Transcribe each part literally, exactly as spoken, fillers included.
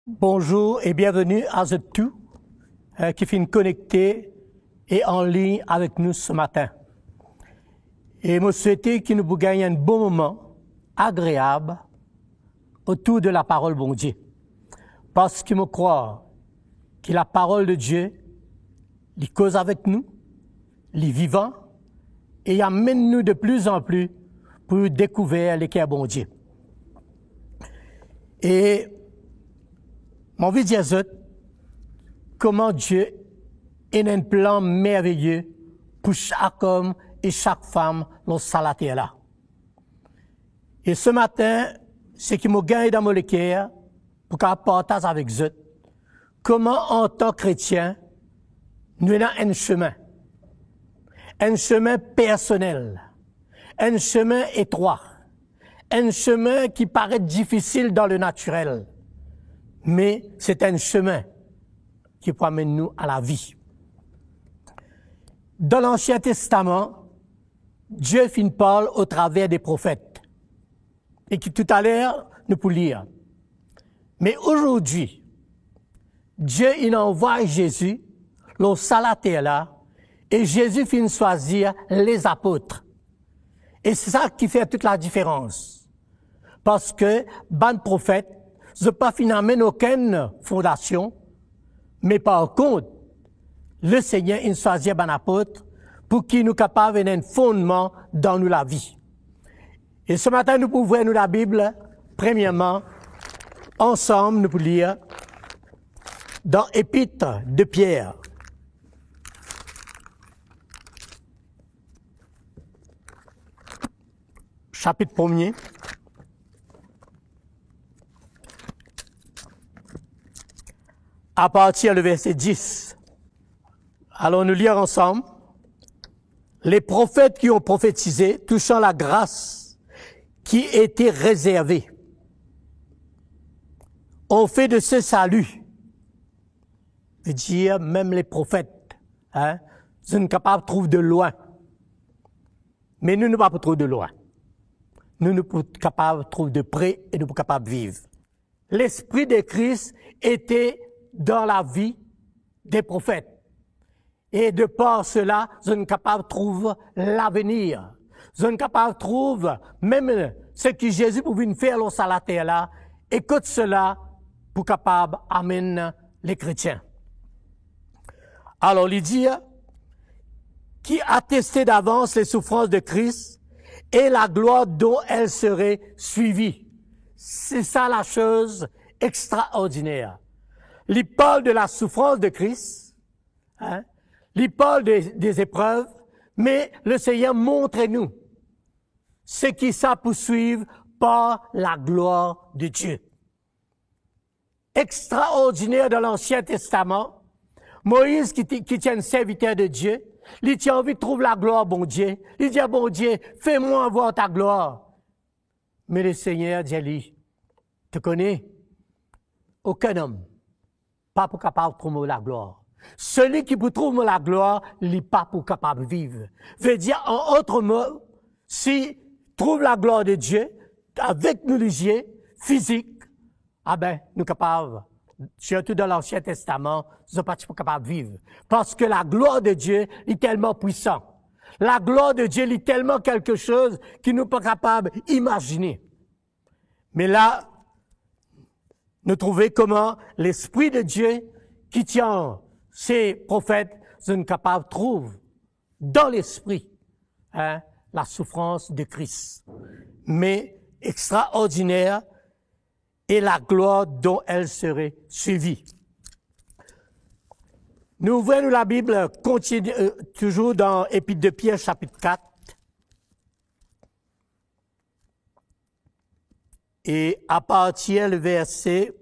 Bonzour e bienveni a zot tou, eh, ki finn konekte e an lign avek nou se matin. E mo swete ki nou pou gagn enn bon moman agreab otour de laparol Bondie. Parski mo krwar ki laparol de Die, li koz avek nou, li vivan, e li amenn nou de pli an pli pou dekouver leker Bondie. E mo anvi dir zot kouma Die ena enn plan merveye pou sak om e sak fam lor sa later la. E se matin, seki mo gagn dan mo leker pou kapav partaz avek zot, kouma antan kretien, nou ena enn semin. Enn semin personel, enn semin etrwa, enn semin ki paret difisil dan le natirel, me se enn semin ki pou amenn nou a lavi. Dan Lansien Testaman, Die finn parl otraver de profet, e ki toutaler nou pou lir. Me azordi, Die inn anvway Zezi lor sa later la, e Zezi finn swazir lezapot. E se sa ki fer tou ladiferans. Parski bann profet, zot pa finn amenn okenn fondasion, me par kont, Lesegner inn swazir bann apot pou ki nou kapav ena enn fondman dan nou lavi. E se matin, nou pou ouver nou Labib, premierman, ansam, nou pou lir dan Epit de Pier, sapit premie, apartir le verse dis. Alor, nou lir ansam. Les prophètes qui ont prophétisé touchant la grâce qui était réservée ont fait de ce salut. Vedir, mem le profet, hein, zot inn kapav trouv de lwin. Me nou, nou pa pou trouv de lwin. Nou, nou pou kapav trouv de pre e nou pou kapav viv. Lespri de Kris ete dan lavi de profet. E de par sela, zot inn kapav trouv lavenir. Zot inn kapav trouv mem seki Zezi pou vinn fer lor sa later la, e kot sela pou kapav amenn lekretien. Alor, li dir, qui attestait d'avance les souffrances de Christ et la gloire dont elles seraient suivies. C'est ça la chose extraordinaire. Li parl de la soufrans de Kris, hein, li parl de, des épreuves, me Lesegner montre nou seki sa pou swiv par laglwar de Die. Extraordiner dan Lansien Testaman, Moiz ki ti, ki ti enn serviter de Die, li ti anvi trouv laglwar Bondie. Li dir Bondie, "Fer mwa vwar ta glwar." Me Lesegner dir li, "To kone, okenn om pa pou kapav trouv mo laglwar. Seli ki pou trouv mo laglwar, li pa pou kapav viv." Vedir, an ot mo, si trouv laglwar de Die avek nou lizie fizik, abe, nou kapav, sirtou dan Lansien Testaman, zot pa ti pou kapav viv. Parski laglwar de Die, li telman pwisan. Laglwar de Die, li telman kelke soz ki nou pa kapav imazine. Me la, nou trouve kouma Lespri de Die ki ti an se profet, zot inn kapav trouv dan lespri, hein, la soufrans de Kris. Me extraordiner, et la gloire dont elle serait suivie. Nou ouver nou Labib, kontini-, euh, touzour dan Epit de Pier, sapit kat. E apartir le verse,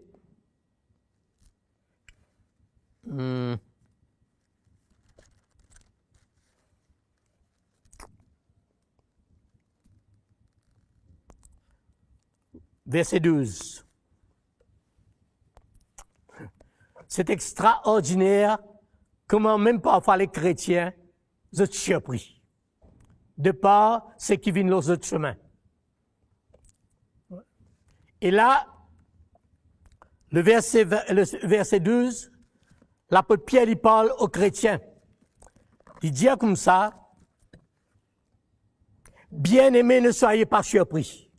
hmm, verse douz. Se extraordiner kouma mem parfwa lekretien, zot sirpri de par seki vinn lor zot semin. E la, Le verset vingt, le verset douze, lapot Pier li parl o kretien. Li dir koumsa, "Bien-aimés, ne soyez pas surpris."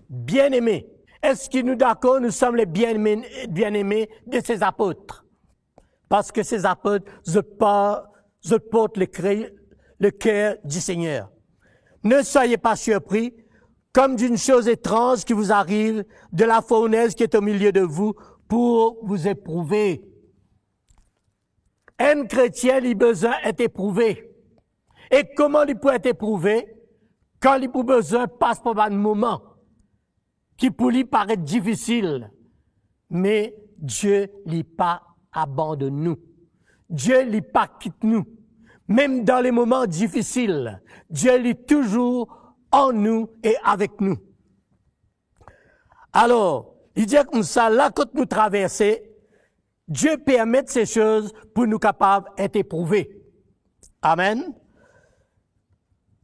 Bien-aimés. Eski nou dakor nou som le bien-aimé, bien-aimé de se apot? Parski se apot, zot pa, zot port le kre-, le ker di Segner. Ne soyez pas surpris, comme d'une chose étrange qui vous arrive de la fournaise qui est au milieu de vous pour vous éprouver. Enn kretien, li bizin et eprouve. E kouma li pou et eprouve? Kan li pou bizin pas par bann moman ki pou li paret difisil, me Die li pa abandonn nou. Die li pa kit nou. Mem dan le moman difisil, Die li touzour an nou e avek nou. Alor, li dir koumsa, la kot nou traverse, Die permet se soz pou nou kapav et eprouve. Amen.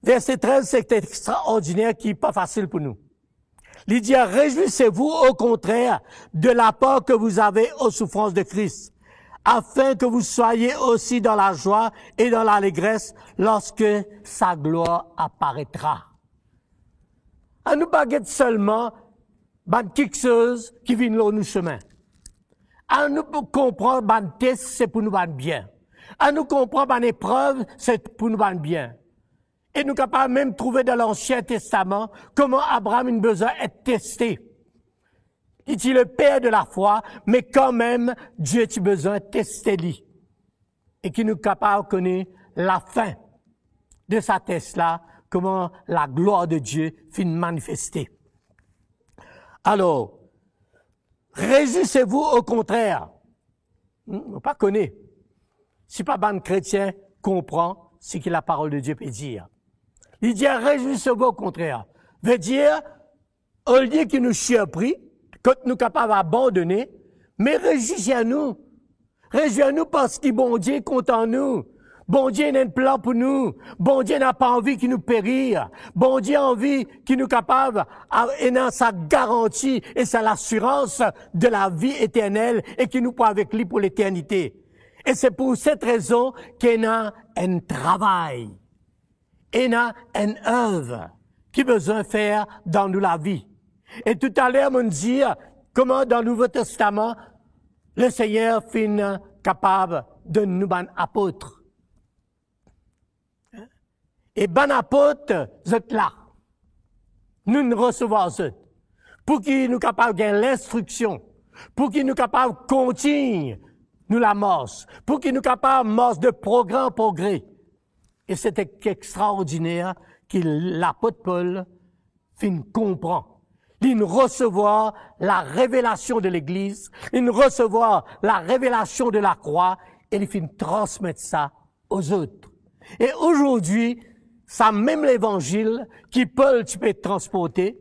Verset treize, se extraordiner ki pa fasil pou nou. Li dir, "Réjouissez-vous au contraire de la part que vous avez aux souffrances de Christ, afin que vous soyez aussi dans la joie et dans l'allégresse lorsque sa gloire apparaîtra." Anou pa get selman bann kiksoz ki vinn lor nou sime. Anou pou konpran bann tes se pou nou bann bien. Anou konpran bann eprev se pou nou bann bien. E nou kapav mem trouve dan Lansien Testaman kouma Abraam inn bizin et teste. Li ti le per de lafwa, me kanmem Die ti bizin teste li. E ki nou kapav kone lafin de sa tes la, kouma laglwar de Die finn manifeste. Alor, réjouissez-vous au contraire. Hmm, nou pa kone si pa bann kretien konpran seki laparol de Die pe dir. Li dir, réjouissez-vous au contraire. Ve dir, olie ki nou sirpri, kot nou kapav abandone, me rezwir nou. Rezwir nou parski Bondie kontan nou. Bondie ena enn plan pou nou. Bondie napa anvi ki nou perir. Bondie anvi ki nou kapav a-, ena sa garanti e sa lasirans de lavi eternel e ki nou pou avek li pou leternite. E se pou set rezon ki ena enn travay. Ena enn ev ki bizin fer dan nou lavi. E toutaler, mo'nn dir kouma dan Nouvo Testaman, Lesegner finn kapav donn nou bann apot. E bann apot, zot la. Nou'nn resevwar zot. Pou ki nou kapav gagn linstriksion. Pou ki nou kapav kontign nou lamars. Pou ki nou kapav mars de progre an progre. E se extraordiner ki lapot Pol finn konpran. Linn resevwar larevelasion de Legliz, linn resevwar larevelasion de lakrwa, e li finn transmet sa ozot. E azordi, sa mem levanzil ki Pol ti pe transporte,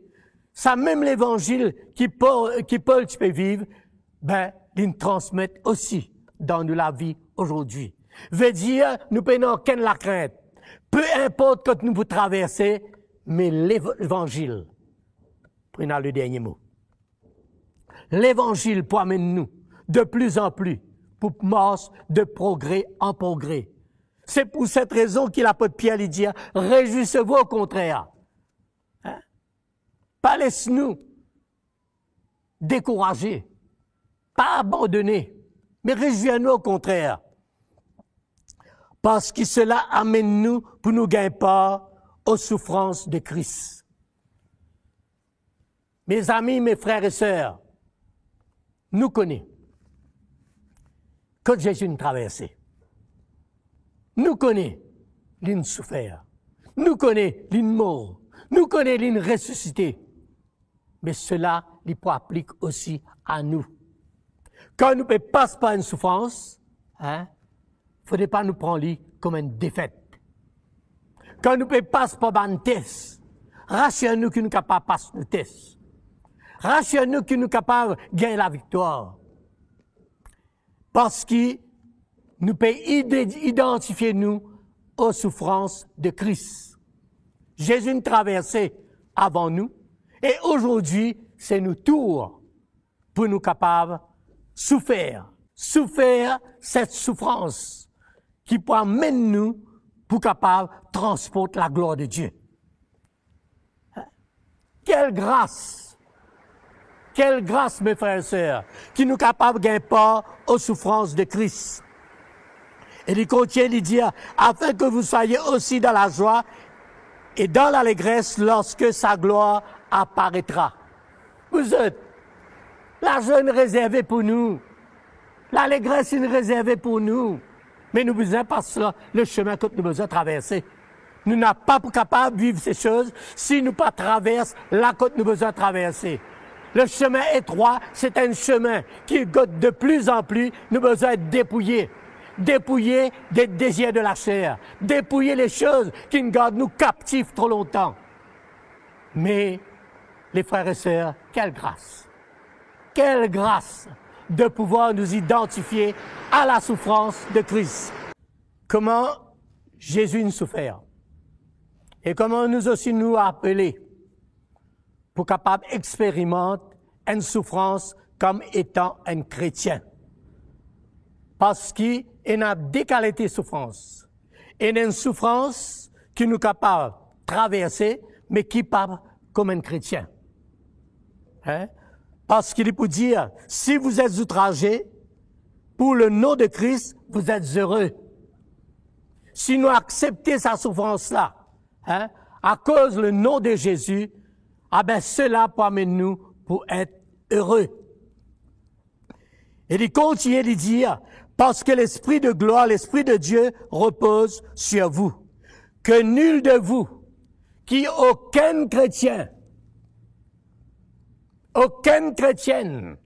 sa mem levanzil ki Pol, ki Pol ti pe viv, be, linn transmet osi dan nou lavi azordi. Ve dir, nou pena okenn lakrint. Pe inport kot nou pou traverse, me lev-, levanzil pou ena le dernie mo. Levanzil pou amenn nou de pli an pli pou mars de progre an progre. Se pou set rezon ki lapot Pier li dir, "Réjouissez-vous au contraire." Hein? Pa les nou dekouraze, pa abandone, me rezwir nou okontrer. Parski sela amenn nou pou nou gagn par o soufrans de Kris. Mezami, me frer e ser, nou kone kot Zezi inn traverse. Nou kone linn soufer. Nou kone linn mor. Nou kone linn resisite. Me sela, li pou aplik osi a nou. Kan nou pe pas par enn soufrans, hein, fode pa nou pran li kom enn defet. Kan nou pe pas par bann tes, rasir nou ki nou kapav pas nou tes. Rasir nou ki nou kapav gagn laviktwar. Parski nou pe ide-, idantifie nou o soufrans de Kris. Zezi inn traverse avan nou, e azordi, se nou tour pou nou kapav Soufer, soufer set soufrans ki pou amenn nou pou kapav transport laglwar de Die. Kel gras! Kel gras, mes frères et sœurs, ki nou kapav gagn par o soufrans de Kris. E li kontigne, li dir, afin que vous soyez aussi dans la joie et dans l'allégresse lorsque sa gloire apparaîtra. Vous êtes, lazwa inn rezerve pou nou. Lalegres inn rezerve pou nou. Me nou bizin pas la, le semin kot nou bizin traverse. Nou napa pou kapav viv se soz si nou pa travers la kot nou bizin traverse. Le semin etrwa, se enn semin ki, kot de pli an pli, nou bizin depouye. Depouye de dezir de laser. Depouye le soz ki gard nou kaptif tro lontan. Me, les frères et sœurs, quelle grâce! Quelle grâce de pouvoir nous identifier à la souffrance de Christ. Kouma Zezi inn soufer? E kouma nou osi nou apele pou kapav experimant enn soufrans kom etan enn kretien? Parski ena de kalite soufrans. Ena enn soufrans ki nou kapav traverse, me ki pa kom enn kretien. Hein? Parski li pou dir, si vous êtes outragés pour le nom de Christ, vous êtes heureux. Si nou aksepte sa soufrans la, hein, akoz le nom de Jésus, abe, sela pou amenn nou pou et ere. E li kontigne, li dir, parce que l'Esprit de gloire, l'Esprit de Dieu repose sur vous. Que nul de vous, ki okenn kretien, okenn kretienn,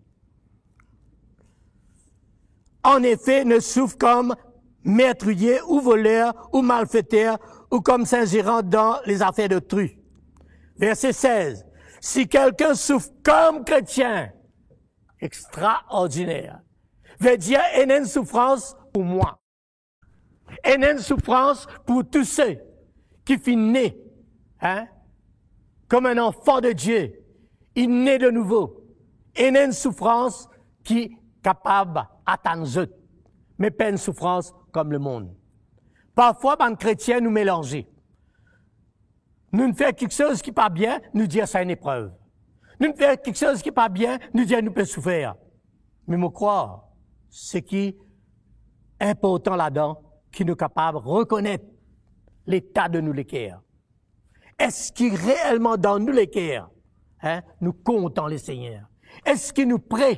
en effet, ne souffre comme meurtrier ou voleur ou malfaiteur ou comme s'ingérant dans les affaires d'autrui. Verset seize. Si quelqu'un souffre comme chrétien, extraordinaire. Vedir, ena enn soufrans pou mwa. Ena enn soufrans pou tou se ki finn ne, hein, kom enn anfan de Die, inn ne de nouvo. Ena enn soufrans ki kapav atann zot, me pa enn soufrans kom lemond. Parfwa, bann kretien, nou melanze. Nou'nn fer kiksoz ki pa bien, nou dir sa enn eprev. Nou'nn fer kiksoz ki pa bien, nou dir nou pe soufer. Me mo krwar, seki inportan ladan, ki nou kapav rekonet leta de nou leker. Eski reelman dan nou leker, hein, nou kontan Lesegner? Eski nou pre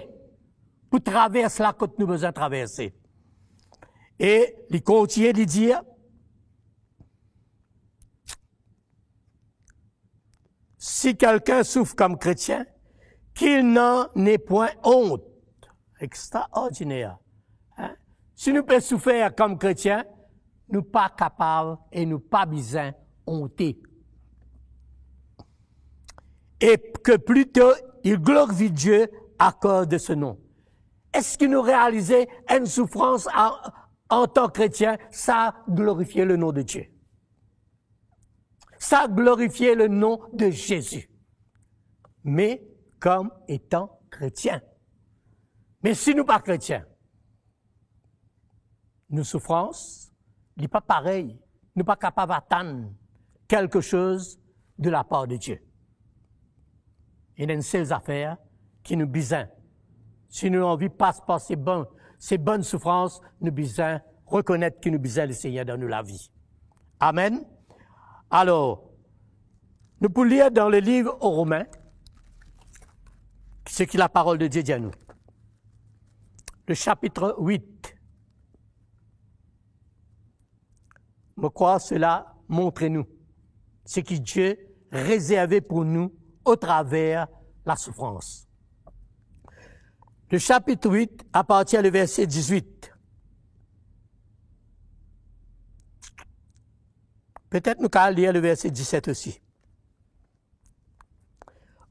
pou travers la kot nou bizin traverse? E li kontigne, li dir, si quelqu'un souffre comme chrétien, qu'il n'en ait point honte. Extraordinaire. Hein? Si nou pe soufer kom kretien, nou pa kapav e nou pa bizin onte. Et que plutôt il glorifie Dieu à cause de ce nom. Eski nou realize enn soufrans a, antan kretien, sa glorifie le nom de Dieu? Sa glorifie le nom de Jésus. Me kom etan kretien. Me si nou pa kretien, nou soufrans, li pa parey, nou pa kapav atann kelke soz de lapar de Die. Ena enn sel zafer ki nou bizin. Si nou anvi pas par se bon, se bonn soufrans, nou bizin rekonet ki nou bizin Lesegner dan nou lavi. Amen. Alor, nou pou lir dan le liv o Romin, seki laparol de Die dir nou. Le chapitre huit. Mo krwar sela montre nou seki Die rezerve pou nou atraver lasoufrans. Le chapitre huit, à partir le verset dix-huit. Petet nou kapav lir le verset dix-sept osi.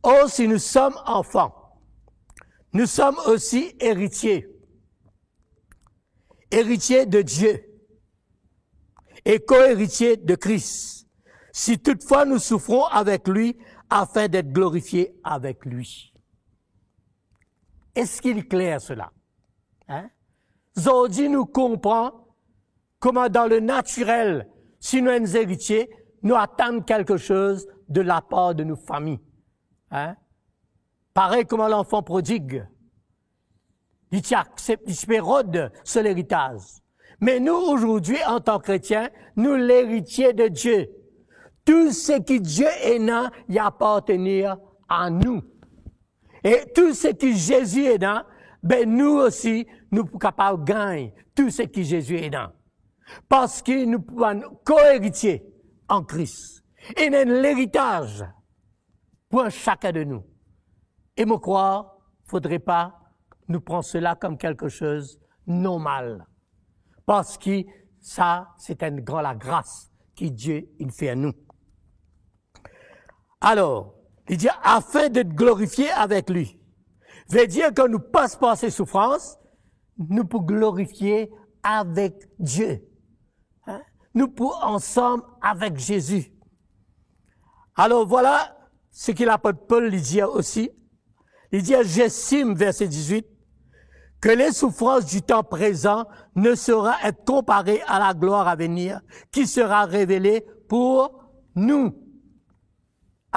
Or, si nous sommes enfants, nous sommes aussi héritiers, héritiers de Dieu et co-héritiers de Christ, si toutefois nous souffrons avec lui, afin d'être glorifiés avec lui. Eski li kler sela? Hein? Zordi nou konpran kouma dan le natirel, si nou enn zeritie, nou atann kelke soz de lapar de nou fami. Hein? Parey kouma lanfan prodig, li ti aksep, li ti pe rod so leritaz. Me nou, azordi, antan kretien, nou leritie de Die. Tou seki Die ena, li apartenir a nou. E tou seki Zezi ena, be nou osi, nou pou kapav gagn tou seki Zezi ena. Parski nou pou bann koeritie an Kris. Ena enn leritaz pou sakenn de nou. E mo krwar, fodre pa nou pran sela kom kelke soz normal. Parski sa, se enn gran lagras ki Die inn fer nou. Alor, li dir, afin d'être glorifié avec lui. Vedir kan nou pas par se soufrans, nou pou glorifie avek Die. Hein? Nou pou ansam avek Zezi. Alor, vwala seki lapot Pol li dir osi. Li dir, j'estime, verset dix-huit, que les souffrances du temps présent ne sauraient être comparées à la gloire à venir qui sera révélée pour nous.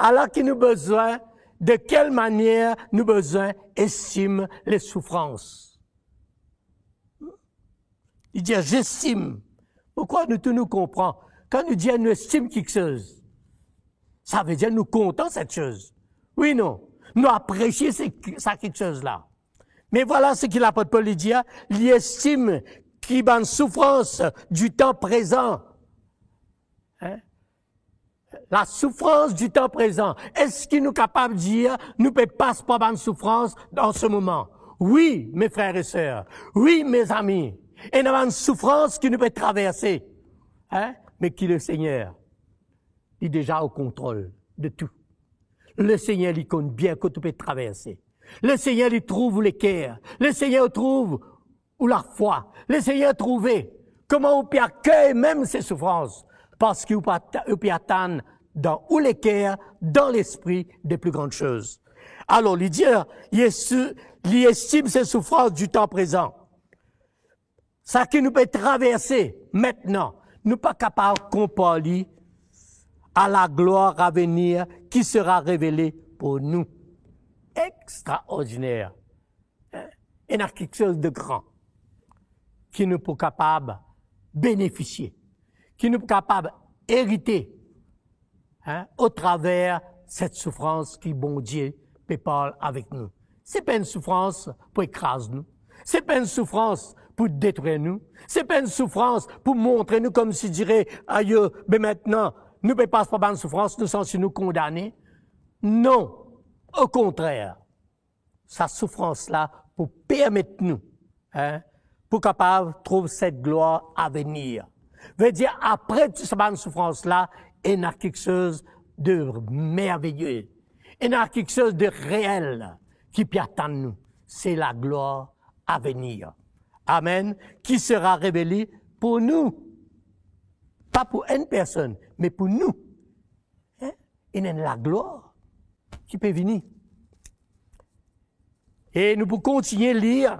Ala ki nou bizin, de kel manier nou bizin estim le soufrans. Li dir, j'estime. Mo krwar nou tou nou konpran. Kan nou dir nou estim kiksoz, sa vedir nou kontan set soz. Wi, non? Nou apresie se, sa kiksoz la. Me vwala seki lapot Pol li dir, li estim ki bann soufrans di tan prezan, hein? La soufrans di tan prezan. Eski nou kapav dir nou pe pas par bann soufrans dan se moman? Wi, mes frères et sœurs. Wi, mes amis. Ena bann soufrans ki nou pe traverse. Hein? Me ki Lesegner, li deza o kontrol de tou. Lesegner, li konn bien kot ou pe traverse. Lesegner, li trouv ou leker. Lesegner, li trouv ou lafwa. Lesegner trouve kouma ou pe akey mem se soufrans, parski ou pe at-, ou pe atann dan ou leker, dan lespri, de pli gran soz. Alor, li dir, li esti-, li estim se soufrans di tan prezan. Seki nou pe traverse aster, nou pa kapav konpar li a la gloire à venir qui sera révélée pour nous. Extraordiner. Hein? Ena kiksoz de gran ki nou pou kapav benefisie, ki nou pou kapav erite, hein, atraver set soufrans ki Bondie pe parl avek nou. Se pa enn soufrans pou ekraz nou. Se pa enn soufrans pou detrir nou. Se pa enn soufrans pou montre nou koumsidire, ayo, be aster nou pe pas par bann soufrans, nou santi nou kondane. Non, okontrer. Sa soufrans la pou permet nou, hein, pou kapav trouv set glwar avenir. Vedir, apre tou sa bann soufrans la, ena kiksoz de merveye, ena kiksoz de reel ki pe atann nou. Se la gloire à venir. Amen. Qui sera révélée pour nous. Pa pou enn personn, me pou nou. Hein? Ena enn laglwar ki pe vini. E nou pou kontigne lir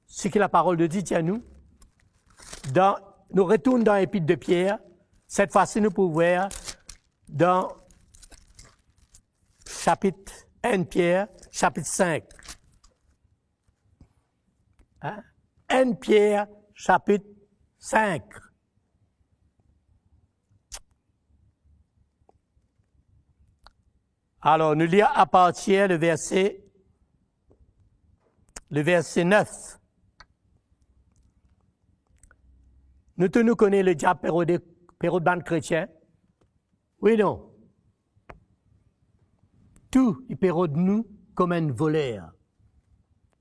seki la parole de Dieu dir nou. Dan, nou retourn dan Epit de Pier. Set fwa si nou pou ouver dan sapit enn Pier, sapit sink. Hein? Enn Pier, sapit sink. Alor, nou lir apartir le verse, le verse nef. Nou tou nou kone lediab pe rode, pe rod bann kretien. Wi, non? Tou, li pe rod nou kouma enn voler.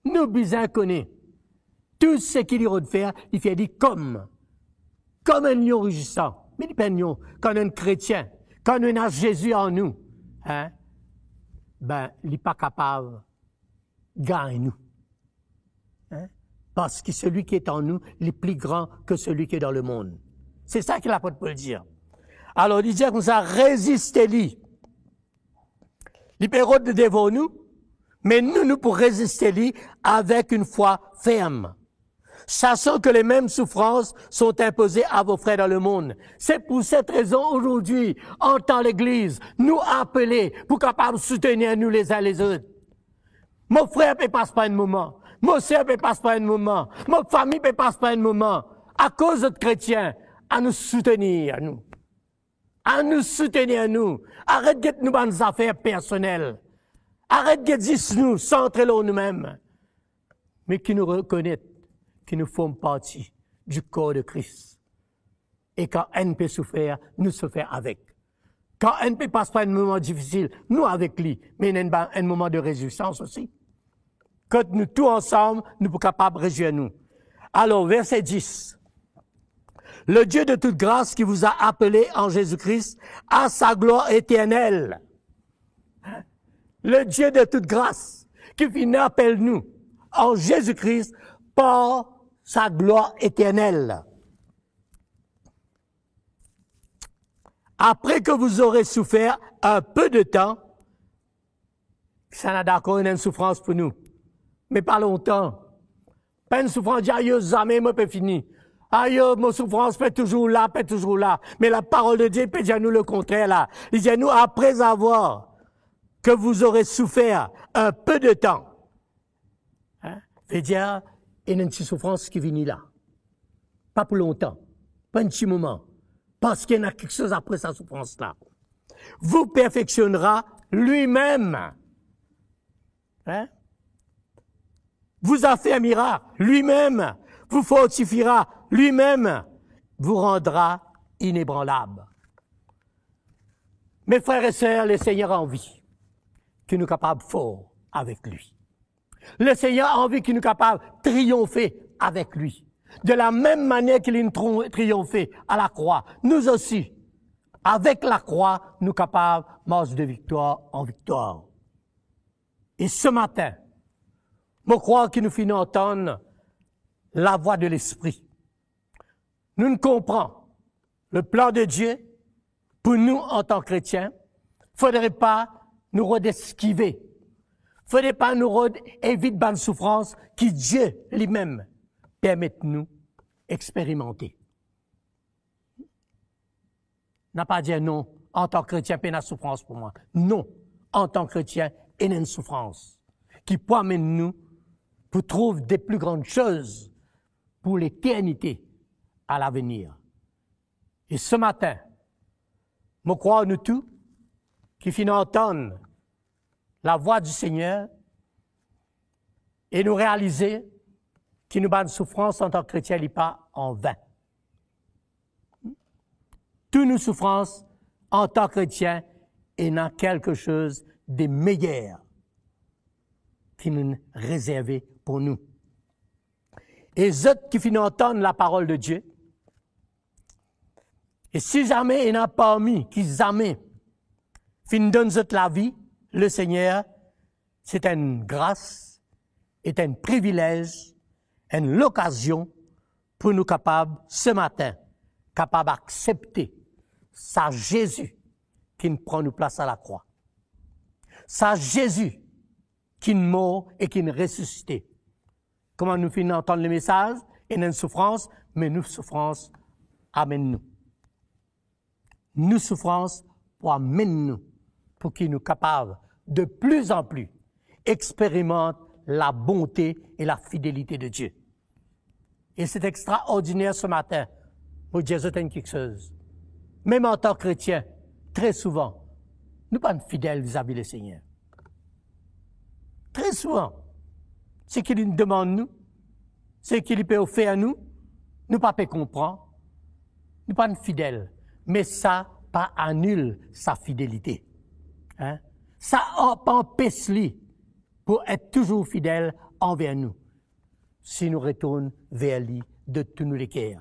Nou bizin kone tou seki li rod fer, li fer li kom, kom enn lion rizisan. Me li pa enn lion. Kan nou enn kretien, kan nou ena Zezi an nou, hein, be, li pa kapav gagn nou. Hein? Parce que celui qui est en nous, il est plus grand que celui qui est dans le monde. Se sa ki lapot Pol dir. Alor, li dir koumsa, reziste li. Li pe rod devor nou, Me nou, nou pou reziste li avek enn fwa ferm, sachant que les mêmes souffrances sont imposées à vos frères dans le monde. C'est pour cette raison, aujourd'hui, antan legliz, nou apele pou kapav soutenir nou lezin lezot. Mo frer pe pas par enn moman, mo ser pe pas par enn moman, mo fami pe pas par enn moman. Akoz zot kretien, anou soutenir nou. Anou soutenir nou. Aret get nou bann zafer personel. Aret get zis nou, santre lor noumem. Me ki nou rekonet ki nou form parti di kor de Kris. E kan enn pe soufer, nou soufer avek. Kan enn pe pas par enn moman difisil, nou avek li, me ena enn ba-, enn moman de rezwisans osi. Kot nou tou ansam, nou pou kapav rezwir nou. Alor, verse dis. Le Dieu de toute grâce qui vous a appelés en Jésus-Christ à sa gloire éternelle. Le Dieu de toute grâce ki finn apel nou an Zezi Kris par sa glwar eternel. Après que vous aurez souffert un peu de temps, sa ena dakor ena enn soufrans pou nou, me pa lontan. Pa enn soufrans, dir, "Ayo, zame mo pe fini. Ayo, mo soufrans pe touzour la, pe touzour la." Me laparol de Die pe dir nou lekontrer la. Li dir nou, "Après avoir que vous aurez souffert un peu de temps." Hein? Vedir, ena enn ti soufrans ki vini la. Pa pou lontan, pa enn ti moman, parski ena kiksoz apre sa soufrans la. Vous perfectionnera lui-même. Hein? Vous affermira lui-même, vous fortifiera lui-même, vous rendra inébranlable. Mes frères et sœurs, le Seigneur a envie ki nou kapav for avek li. Le Seigneur a envie ki nou kapav triyonfe avek li. De la mem manier ki li tron-, triyonfe a lakrwa, nou osi, avek lakrwa, nou kapav mars de viktwar an viktwar. E se matin, mo krwar ki nou finn antann lavwa de Lespri. Nou'nn konpran le plan de Die pou nou antan kretien. Fodre pa nou rod eskive. Fodre pa nou rod evit bann soufrans ki Die limem permet nou experimante. Na pa dir, "Non, antan kretien, pena soufrans pou mwa." Non, antan kretien, ena enn soufrans ki pou amenn nou pou trouv de pli grann soz pou leternite a lavenir. E se matin, mo krwar nou tou ki finn antann lavwa di Segner e nou realize ki nou bann soufrans antan kretien, li pa anvin. Tou nou soufrans antan kretien, ena kelke soz de meyer ki nou rezerve pou nou. E zot ki finn antann laparol de Die, e si zame ena parmi ki zame finn donn zot lavi, le Segner, se enn gras, se enn privilez, enn lokazion pou nou kapav, se matin, kapav aksepte sa Zezi ki'nn pran nou plas a lakrwa. Sa Zezi ki'nn mor e ki'nn resisite. Kouma nou finn antann lemesaz, ena enn soufrans, me nou soufrans amenn nou. Nou soufrans pou amenn nou, pou ki nou kapav de pli an pli experimant labonte e lafidelite de Die. E se extraordiner se matin, mo dir zot enn kiksoz. Mem antan kretien, tre souvan, nou pa fidel vizavi Lesegner. Tre souvan, seki li demann nou, seki li pe ofer nou, nou pa pe konpran, nou pa fidel. Me sa pa anil sa fidelite. Hein? Sa an-, pa anpes li pou et touzour fidel anver nou, si nou retourn ver li de tou nou leker.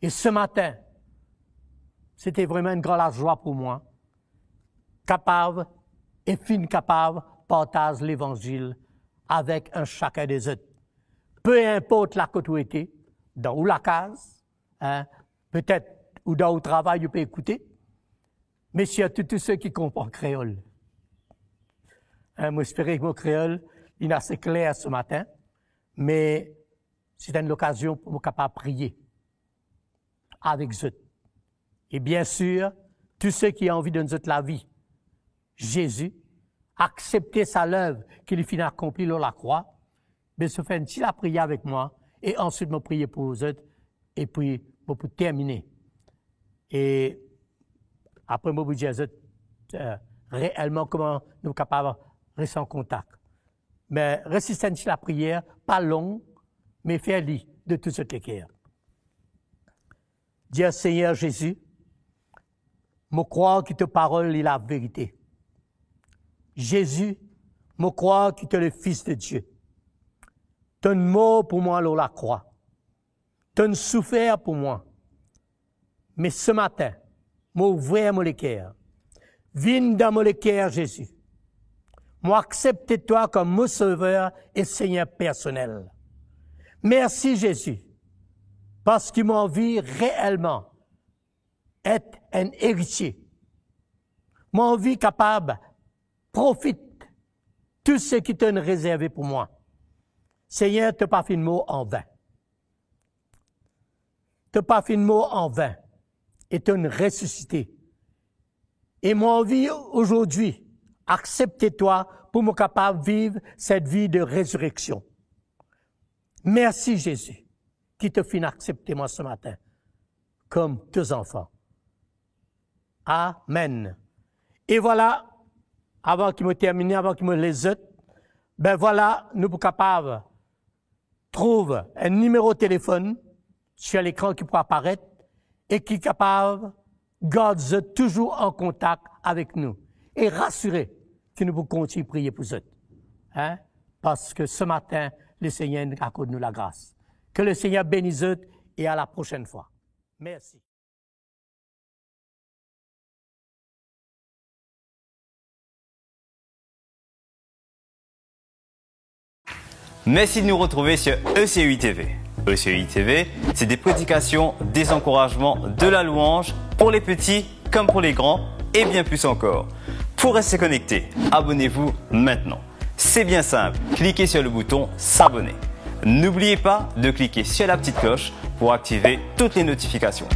E se matin, se te vreman enn gran lazwa pou mwa, kapav e finn kapav partaz Levanzil avek enn sakenn de zot. Pe inport la kot ou ete, dan ou lakaz, hein, petet ou dan ou travay, ou pe ekoute, me sirtou tou seki konpran kreol. Hein, mo espere ki mo kreol, li inn ase kler se matin, me se enn lokazion pou mo kapav priye avek zot. E bien sir, tou seki anvi donn zot lavi Zezi, aksepte sa lev ki li finn akonpli lor lakrwa, be zot fer enn ti lapriyer avek mwa, e answit mo priye pou zot, epi mo pou termine. E apre mo pou dir zot, eh, reelman kouma nou kapav res an kontak. Me res enn ti lapriyer, pa long, me fer li de tou zot leker. Dir, Segner Zezi, mo krwar ki to parol li laverite. Zezi, mo krwar ki to Lefis de Die. To'nn mor pou mwa lor lakrwa. To'nn soufer pou mwa. Me se matin, mo ouver mo leker. Vinn dan mo leker, Zezi. Mo aksepte twa kom mo Sover e Segner personel. Mersi, Zezi, parski mo anvi reelman et enn eritie. Mo anvi kapav profit tou seki to'nn rezerve pou mwa. Segner, to pa finn mor anvin. To pa finn mor anvin e to'nn resisite. E mo anvi azordi aksepte twa pou mo kapav viv set vi de rezireksion. Mersi, Zezi, ki to finn aksepte mwa se matin kom to zanfan. Amen. E vwala, avan ki mo termine, avan ki mo les zot, be vwala, nou pou kapav trouv enn nimero telefonn sir lekran ki pou aparet e ki kapav gard zot touzour an kontak avek nou e rasire ki nou pou kontign priye pou zot. Hein? Parski se matin, Lesegner inn akord nou lagras. Ke Lesegner beni zot e a la prosenn fwa. Mersi. Merci de nous retrouver sur E C U T V. E C U T V, c'est des prédications, des encouragements, de la louange pour les petits comme pour les grands et bien plus encore. Pour rester connecté, abonnez-vous maintenant. C'est bien simple, cliquez sur le bouton s'abonner. N'oubliez pas de cliquer sur la petite cloche pour activer toutes les notifications.